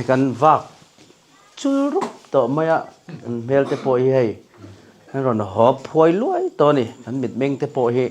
Kan vak chul rup tawh mai a, kan hmel te pawh hi hei an rawn haw phuai luai tawh a ni, kan mitmeng te pawh hi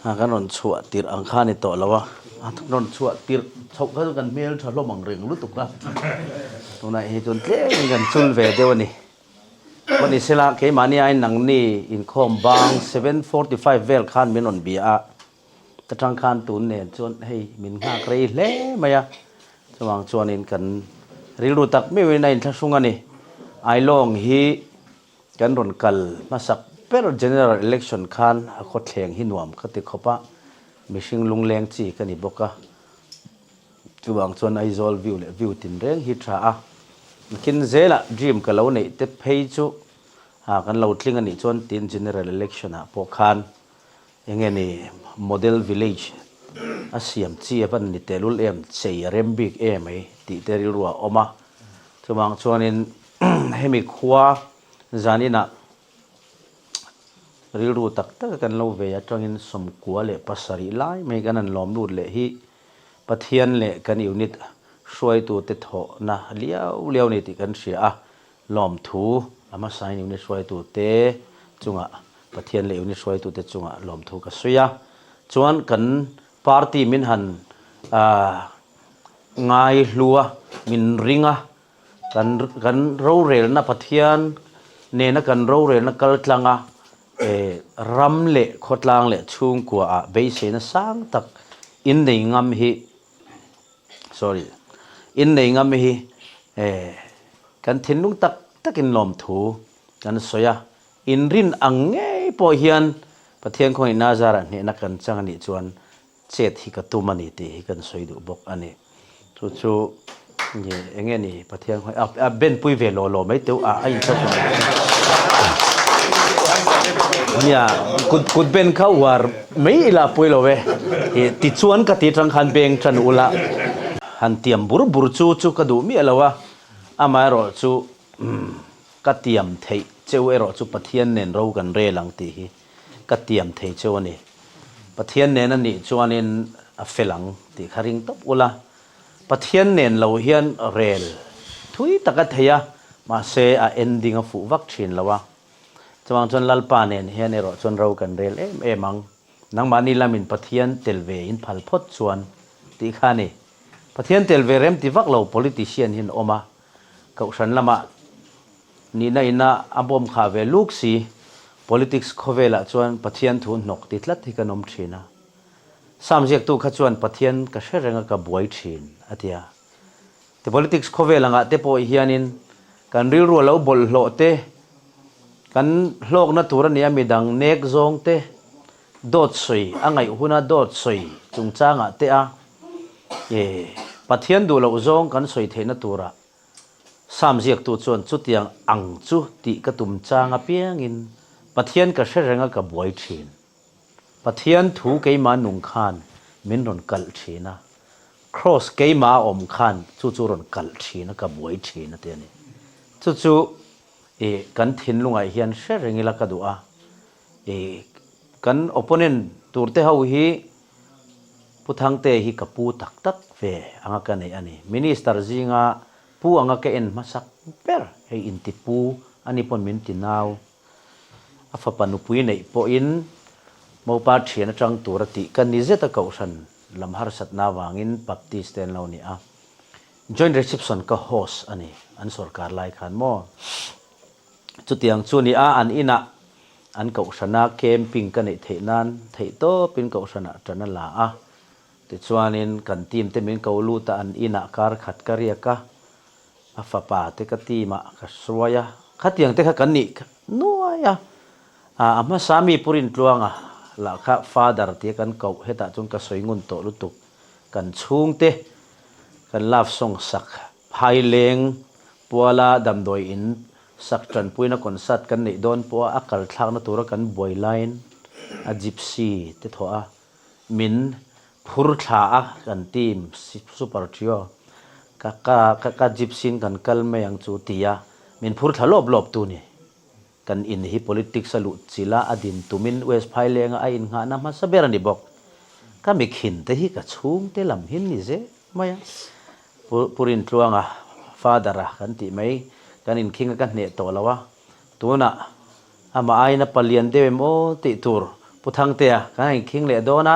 kan rawn chhuah tirh ang kha a ni tawh lo a, a rawn chhuah tirh chhoh kha chu kan hmel tha hlawm ang reng lutuk a, tunah hi chuan tlemin kan chul ve deuh a ni. Pawhnisela keimahni aiin nangni inkhawm bang 7:45 vel khan min rawn bia a. Ka tang khan tun nen chuan hei min nghak rei hle mai a, chuvang chuanin kan rilru tak meuhin a inthlahrung a ni. Ailawng hi kan rawn kal hmasak ber General Election khan a khawthleng hi nuam ka ti khawp a, mihring lungleng chi ka ni bawk a, chuvang chuan Aizawl view leh view tinreng hi tha a, nakin zelah dream ka lo neih te phei chu kan lo tling a nih chuan tin General Election ah pawh khan Enge ni model village a siam chi a van ni tehlul em, chei a rem bik em mai tih te rilru a awm a. Chuvang chuanin hemi khua zaninah rilru tak taka kan lo ve atangin 97 lai mai kan han lawm lut leh hi Pathian leh kan unit hruaitute thawhna liau liau ni tih kan hria a. Lawmthu, A hmasain unit hruaitute chungah, Pathian leh unit hruaitute chungah lawmthu ka sawi a. Chuan kan party min han ngai hlu a, min ring a, kan kan rorelna Pathian nena kan rorelna kal tlang a, ram leh khawtlang leh chhungkua ah beiseina sang tak in nei ngam hi Sorry. In nei ngam hi kan thinlung tak takin lawmthu kan sawi a, in rin ang ngei pawh hian Pathian khawngaih Nazarah hnehna kan chang a nih chuan chet hi ka tum a ni tih hi kan sawi duh bawk a ni. Chu chu nge enge ni Pathian khawngaih a benpui ve law law mai teuh a a inchhawp mai. Nia kut kut ben kha uar mai ila pui lo e tichuan ka ti tang khan beng tan ula han tiam bur bur chu chu ka duh miah lo a amaherawh chu ka tiam theih cheu erawh chu Pathian nen ro kan rel ang tih hi ka tiam thei cheu a ni. Pathian nen a nih chuanin a fel ang tih kha ring tawp ula Pathian nen lo hian rel thui tak a thei a, mahse a ending a fuh vak thin lo a. Chuvang chuan Lalpa nen hian erawh chuan ro kan rel em em ang. Nangmahni lamin Pathian tel ve in phal phawt chuan tih kha a ni. Pathian tel ve rem ti vak lo politician hi an awm a, Kohhran lamah nihna ina a bawm khah ve luk si, politics khawvelah chuan Pathian thu hnawk ti tlat hi kan awm thin a. Sam ziaktu kha chuan Pathian ka hre reng a ka buai thin a ti a. Ti politics khawvel angah te pawh hianin kan rilru a lo bawlhhlawh te, kan hlawkna tur a nia midang nek zawng te, dawt sawi a ngaih huna dawt sawi chungchangah te a e Pathian duh loh zawng kan sawi theihna turah Sam ziaktu chuan chutiang ang chu tih ka tum chang apiangin Pathian ka hre reng a ka buai thin. Pathian thu keimah nung khan min rawn kalh thin a, Kraws keimah a awm khan chu chu rawn kalh thin a, ka buai thin a ti a ni. Chu chu i kan thinlungah hian hre reng ila ka duh a, i kan opponent tur te ho hi Pu Thangte hi ka pu tak tak ve anga ka neih a ni. Minister zinga pu anga ka en hmasak ber hei inti pu a ni pawn min ti nau. A fapa nupui neih pawhin Mopa thian atang tur a tih ka ni zet a kohhran lam harsatna avangin Baptist te an lo ni a. Joint reception ka host a ni an sawrkar lai khan maw. Chutiang chu ni a an inah an kohhrana camping ka neih theih nan theih tawpin kohhranah tan a la a. Tichuanin kan team te min ko lut a an inah kar khat ka riak a. A fapa te ka team ah ka hruai a, khatiang te kha kan nih nuai a, a hmasa mi Pu Rintluanga lah kha father tia kan koh hetah chuan ka sawi ngun tawh lutuk, kan chhungte kan love song sak Phaileng Puala damdawi in sak tanpuina concert kan neih dawn pawh a a kal thlakna tura kan buai laiin a gypsy te thawh a min Phur thla a kan team super trio ka ka ka gypsy in kan kal mai ang chu ti a min phur thla lawp lawp tu ni. Kan in hi politics a luh chilh a a din tumin West Phailenga a innghahna hmasa ber a ni bawk. Ka mikhin te hi ka chhungte lam hin ni zel mai a. Pu Pu Rintluanga father-a kan tih mai kan inkhing a ka hneh tawh lo a, tunah amah aiin a palian deuh em aw tih tur Pu Thangtea kan han inkhing leh dawn a,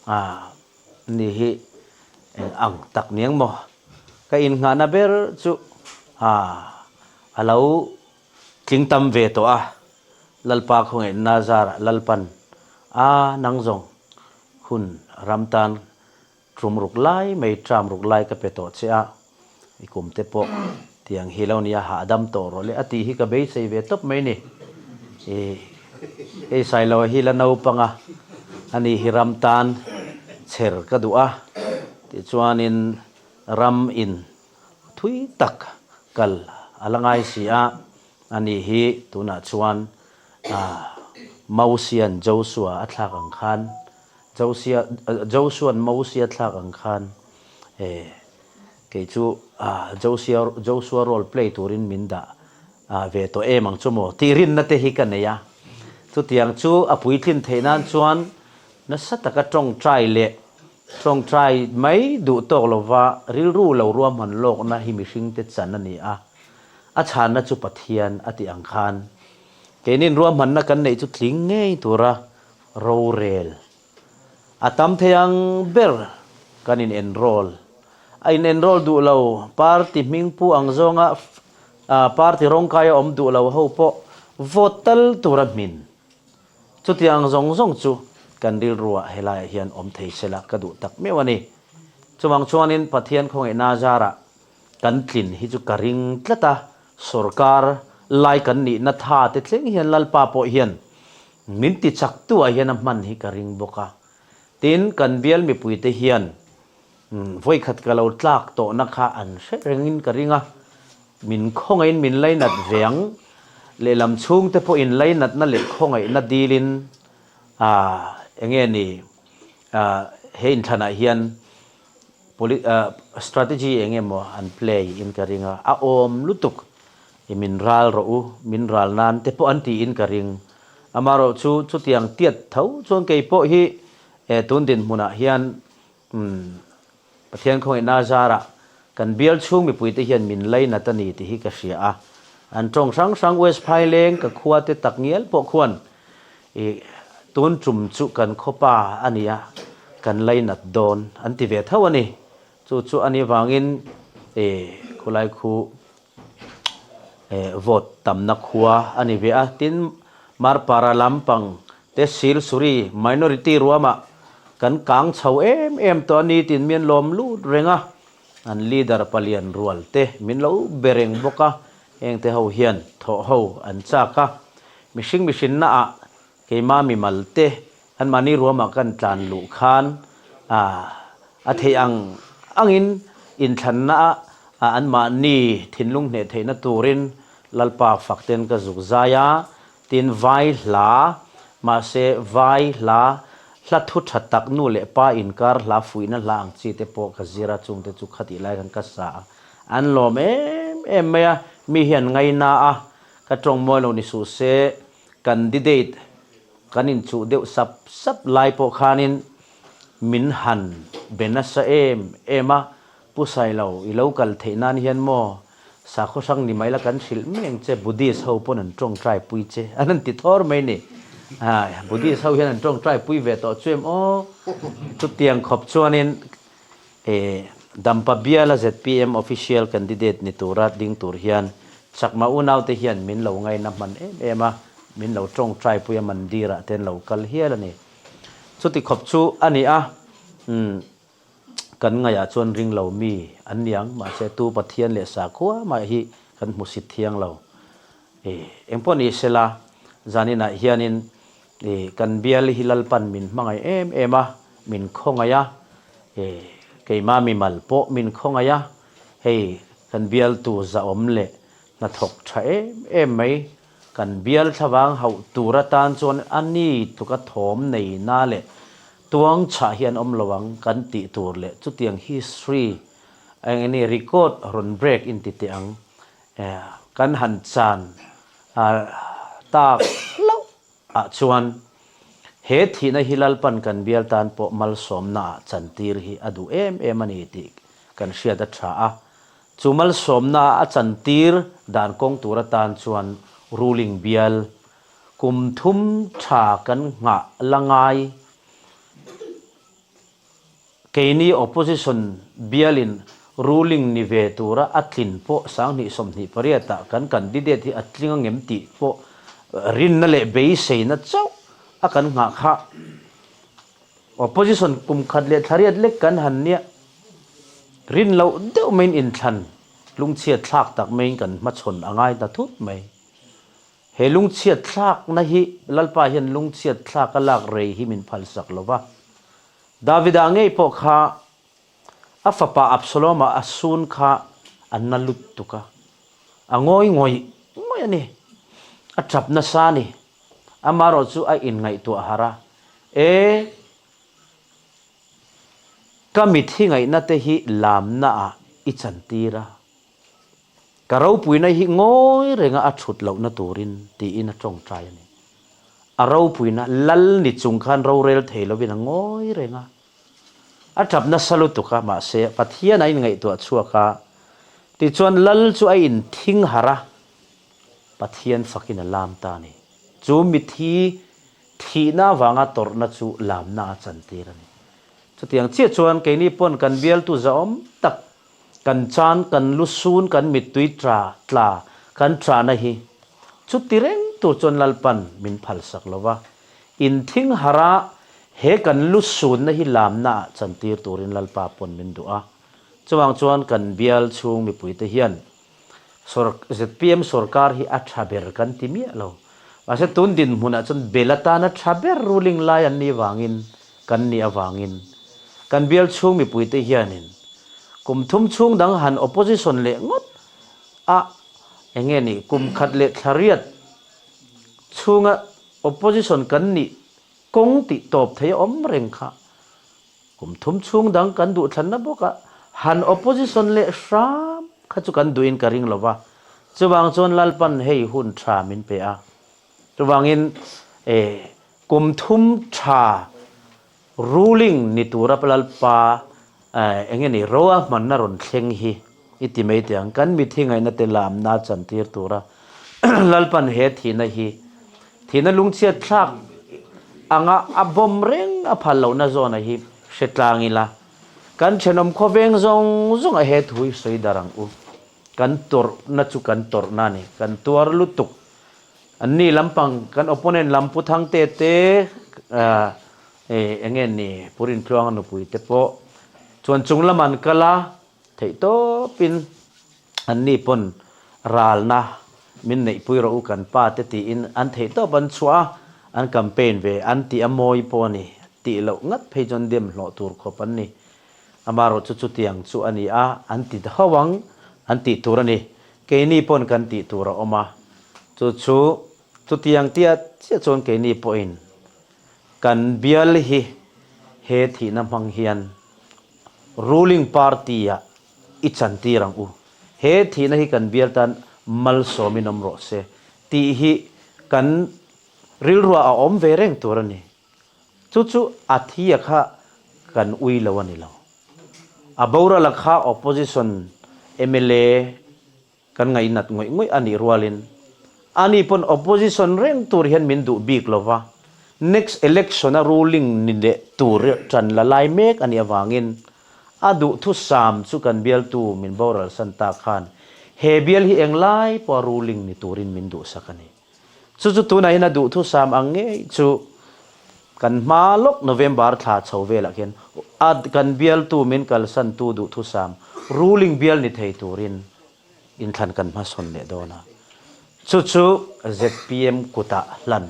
ah ni hi eng ang tak niang maw ka innghahna ber chu ah a lo tling tam ve tawh a, Lalpa khawngaihna zarah Lalpan a nang zawng hun ram tan Tum ruk lai mai tram ruk lai ka pe tawh che a, i kum te pawh tiang hi lo nia hahdam tawh rawh le a tih hi ka beisei ve tawp mai ni. I hei Sailoa hi la naupang a, ani hi ram tan chher ka duh a, tichuanin ram in thui tak kal a la ngai si a, ani hi tunah chuan Mosian Joshua a thlak ang khan Josia, Josua'n Mosia thlak ang khan eh kei chu Josia, Josua role play turin min dah ve tawh em ang chu maw tih rinna te hi ka nei a. Chutiang chu a puitlin theih nan chuan nasa taka tawngtai leh tawngtai mai duh tawk lova rilru lo ruahman lawkna hi mihringte chan a ni a. A chhanna chu Pathian a tih ang khan keinin ruahmanna kan neih chu tling ngei tura Rorel a tam thei ang ber kan in enroll. A in enroll duh lo party hming pu ang zawnga party rawngkai a awm duh lo ho pawh vote tal tur a hmin. Chutiang zawng zawng chu kan rilruah helaiah hian awm thei sela ka duh tak meuh a ni. Chuvang chuanin Pathian khawngaihna zarah kan tlin hi chu ka ring tlat a, sorkar lai kan nihna tha te thleng hian Lalpa pawh hian Min ti chak tu ah hian a hman hi ka ring bawk a. Tin, kan bial mipuite hian vawikhat ka lo tlak tawhna kha an hre rengin ka ring a. Min khawngaihin min lainat ve ang. Lehlam chhungte pawhin lainatna leh khawngaihna dilin eng nge ni he inthlanah hian strategy eng emaw an play in ka ring a. A awm lutuk. I min ral rawh u, min ral nan te pawh an tiin ka ring. Amaherawh chu chutiang tiat tho chuan kei pawh hi e tun dinhmunah hian umm Pathian khawngaihna zarah kan bial chhung mipuite hian min lainat a ni tih hi ka hria a. An tawng hrang hrang West Phaileng ka khua te tak ngial pawh khuan i tun tum chu kan khawpa a nia kan lainat dawn an ti ve tho a ni. Chu chu a nih vangin e khulai khu vote tamna khua a ni ve a. Tin, Marpara lampang te Silsuri minority ruamah kan kang chho em em tawh a ni tiin min lawm lut reng a. An leader palian rual te min lo be reng bawk a, hengte ho hian thawh ho an chak a. Mihring mihrinna ah keimah mimal te Anmahni ruamah kan tlan luh khan a theih ang angin inthlanna ah anmahni thinlung hneh theihna turin Lalpa fakten ka zuk zai a, tin vai hla, mahse vai hla, hla thu tha tak nu leh pa inkar hla fuihna hla ang chi te pawh ka zir a, chungte chu khatih lai khan ka sa a, an lawm em em mai a, mi hian ngaina a, ka tawng mawi lo ni suh se, candidate Kan inchuh deuh sap sap lai pawh khanin min han be nasa em em a, Pu Sailo, i lo kal theih nan hian maw sakhaw hrang ni mai la kan hrilh mai ang che, Buddhist ho pawn an tawngtai pui che an han ti thawr mai ni. Buddhist ho hian an tawngtai pui ve tawh chu em aw? Chutiang khawp chuanin Dampa biala zpm official candidate ni tura ding tur hian Chakma unaute hian min lo ngaina hman em em a, min lo tawngtai pui a mandir ah te an lo kal hial a ni. Chuti khawp chu a ni a, umm kan ngaihah chuan ring lo mi an niang, mahse tu Pathian leh sakhua mah hi kan hmusit thiang lo. Engpawh ni sela zaninah hianin I kan bial hi Lalpan min hmangaih em em a, min khawngaih a, i keimah mimal pawh min khawngaih a, hei kan bialtu zahawm leh hnathawk tha em em mai, kan bial thlavang hauh tur atan chuan a ni tluka thawm nei na leh tuang chhah hi an awm lo ang kan tih tur leh chutiang history eng nge ni record rawn break in ti teh ang kan han chan tak hlauh ah chuan he thihna hi Lalpan kan bial tan pawh malsawmna ah chantir hi a duh em em a ni tih kan hriat a tha a. Chu malsawmna a chantir dan kawng tur atan chuan ruling bial kum thum tha kan nghah la ngai. Keini opposition bialin ruling ni ve tura a tlin pawh 2028 ah kan candidate hi a tling angem tih pawh rinna leh beiseina chauh a kan nghah kha. Opposition kum khat leh thlariat lek kan han nia rin loh deuh maiin inthlan lungchhiat thlak tak maiin kan hmachhawn a ngai ta thut mai. He lungchhiat thlakna hi Lalpa hian lungchhiat thlak a lak rei hi min phalsak lo va. Davida ngei pawh kha a fapa Absaloma a sun kha a na lut tuk a, a ngawi ngawih ngawih a ni. A tap nasa a ni. Amaherawh chu a inngaihtuah harh a, E, ka mithi ngaihna te hi lamna ah i chantir a, ka ropuina hi ngawi renga a thut lohna turin tiin a tawngtai a ni. A ropuina lal ni chung khan rorel thei lovin a ngawi reng a. A tap nasa lutuk a, mahse Pathian a inngaihtuah chhuak a, tichuan lal chu a inthing harh a, Pathian fakin a lam ta a ni. Chu mithi thihna avanga tawrhna chu lamna a chantir a ni. Chutiang chiah chuan keini pawn kan bialtu zahawm tak, kan chan, kan lusun, kan mittui tla, tla, kan tlahna hi chuti reng tur chuan Lalpan min phalsak lo va. Inthing harh a, he kan lusunna hi lamna ah chantir turin Lalpa pawn min duh a. Chuvang chuan kan bial chhung mipuite hian ZPM sorkar hi a tha ber kan ti miah lo. Mahse tun dinhmunah chuan bel atana tha ber ruling lai an nih vangin kan nih avangin kan bial chhung mipuite hianin kum thum chhung dang han opposition leh ngawt a enge ni kum khat leh thla riat chhunga opposition kan nih kawng tih tawp thei a awm reng kha. Kum thum chhung dang kan duhthlanna bawkah han opposition leh hram kha chu kan duhin ka ring lova, chuvang chuan Lalpan hei hun tha min pe a. Chuvangin e kum thum tha ruling ni tura Lalpa enge ni roa hmanna rawn thleng hi i ti mai teh ang. Kan mithi ngaihna te lamna chantir tura Lalpan he thihna hi Thihna lungchhiat thlak anga a bawm reng a phal lohna zawna hi hre tlang ila, kan thenawm khawveng zawng zawng a he thu hi sawi dar ang u. Kan tawrhna chu kan tawrhna a ni, kan tuar lutuk. Anni lampang kan opponent lam Pu Thangte te eng nge ni Pu Rintluanga nupui te pawh chuan chung lamah an kal a, theihtawpin Anni pawn ralna min neihpui rawh u kan pa te tiin an theihtawp an chhuah a, an campaign ve an tih a mawi pawh a ni tih loh ngat phei chuan dem hlawh tur khawp an ni. Amaherawh chu chutiang chu a ni a, an ti ho ang, an tih tur a ni. Keini pawn kan tih tur a awm a, chu chu chutiang tia chiah chuan keini pawhin kan bial hi he thihna hmang hian ruling party-ah I chantir ang u. He thihna hi kan bial tan malsawmin awm rawh se tih hi kan rilruah a awm ve reng tur a ni. Chu chu a thi a kha kan ui lo a ni lo. A boral a kha opposition mla Kan ngaihnat ngawih ngawih a nih rualin ani pawn opposition reng tur hian min duh bik lo va, next election a ruling ni leh tur tan la lai mek a nih avangin a duhthusam chu kan bialtu min boral san ta khan he bial hi englai pawha ruling ni turin min duhsak a ni. Chu chu tunah hian a duhthusam ang ngei chu kan hma lawk November thla chho velah khian a kan bialtu min kalsantu duhthusam ruling bial ni thei turin inthlan kan hmasawn leh dawn a. Chu chu zpm kutah hlan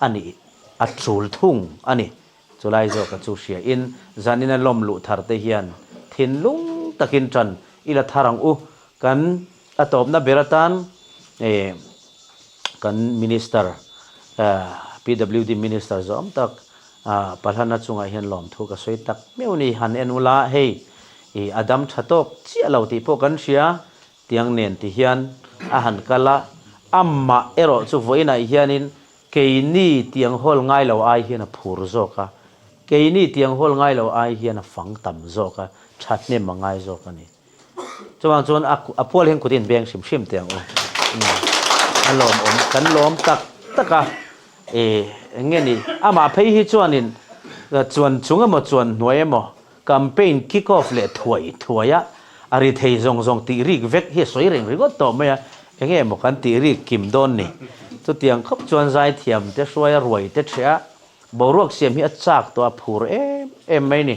a nih a tul thung a ni. Chulai zawka chu hria in zanin a lawm luh thar te hian thinlung takin tan i la thar ang u. Kan a tawpna ber atan kan Minister PWD Minister zawm tak Palhana chungah hian lawmthu ka sawi tak meuh ni. Han en ula hei a dam tha tawk chiah lo tih pawh kan hria tiang nen ti hian a han kal a, amah erawh chu vawiinah hianin Keini tiang hawl ngai lo ai hian a phur zawk a, keini tiang hawl ngai lo ai hian a fang tam zawk a. thahnem a ngai zawk a ni. Chuvang chuan a pual hian kut in beng hrim hrim teh ang u. A lawmawm kan lawm tak tak a, e eng nge ni amah phei hi chuanin chuan chung emaw chuan hnuai emaw campaign kick off leh thuai thuai a, a ri thei zawng zawng tih rik vek hi a sawi reng ringawt tawh mai a, eng nge maw kan tih rik kim dawn ni. Chutiang khawp chuan zaithiam te hruai a ruai te ṭheh a, Boruak siam hi a chak tawh a phur em em mai ni.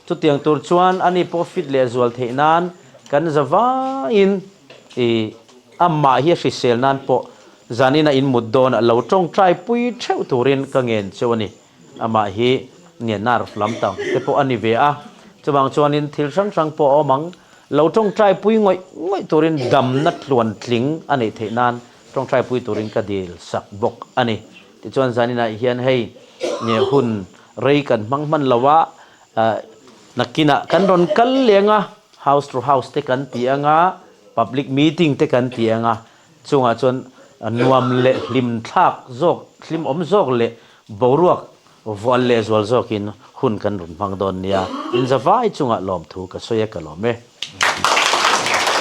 Chutiang tur chuan ani pawh fit leh zual theih nan kan za vaiin i amah hi a hrisel nan pawh zanin a inmut dawn a lo tawngtai pui theuh turin ka ngen cheu a ni. Amah hi nge nerve lam tang te pawh a ni ve a, chuvang chuanin thil hrang hrang pawh a awm ang. Lo tawngtai pui ngawih ngawih turin damna tluan tling a neih theih nan tawngtai pui turin ka dil sak bawk a ni. Tichuan zaninah hian hei nge hun rei kan hmang hman lo a, nakinah kan rawn kal leng a, house to house te kan ti ang a, public meeting te kan ti ang a, chungah chuan nuam leh hlim thlak zawk, hlimawm zawk leh boruak vual leh zual zawkin hun kan rawn hmang dawn nia. Inzavai chungah lawmthu ka sawi a, ka lawm e.